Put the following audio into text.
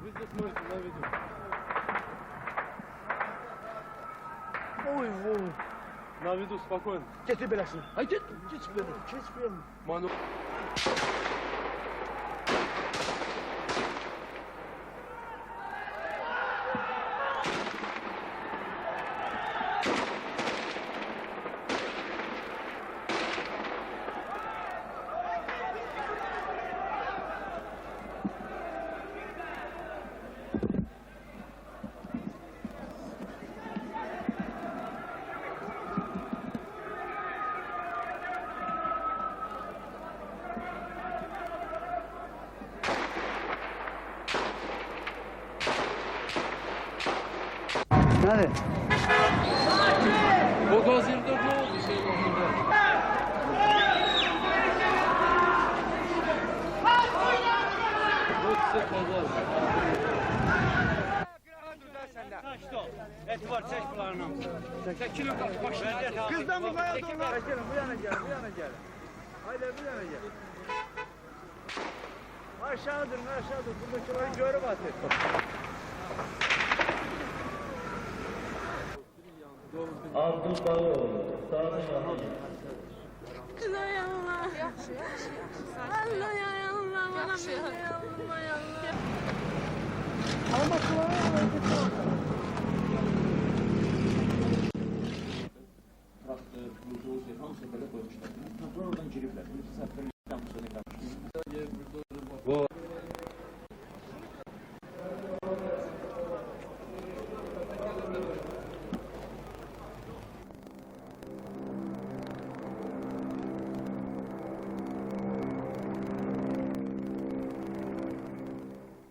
Вы здесь смотрите на видео. Oy voy. На виду спокойно. Getir beləsini. Ay get, geç bu yana, geç bu yana. Manu. Nədir? O gaz 24 ne oldu şeyin ortada? Bu size fazla. Etibar çək bunların hamısını. Çəkilin başına. Qızdan bu qayaq onlar. Gəlin, bu yana gəlin, bu yana gəlin. Haydi bu yana gəlin. Aşağı durun, aşağı durun. Buradakileri görüp atın. Ay Allah. Yaxşı, yaxşı, yaxşı. Allah ya Allah, bana bir şey Allah ya Allah. Traktör, buldozer, hamısı belə qoymuşlar. Traktor oradan giriblər. Bunu hesab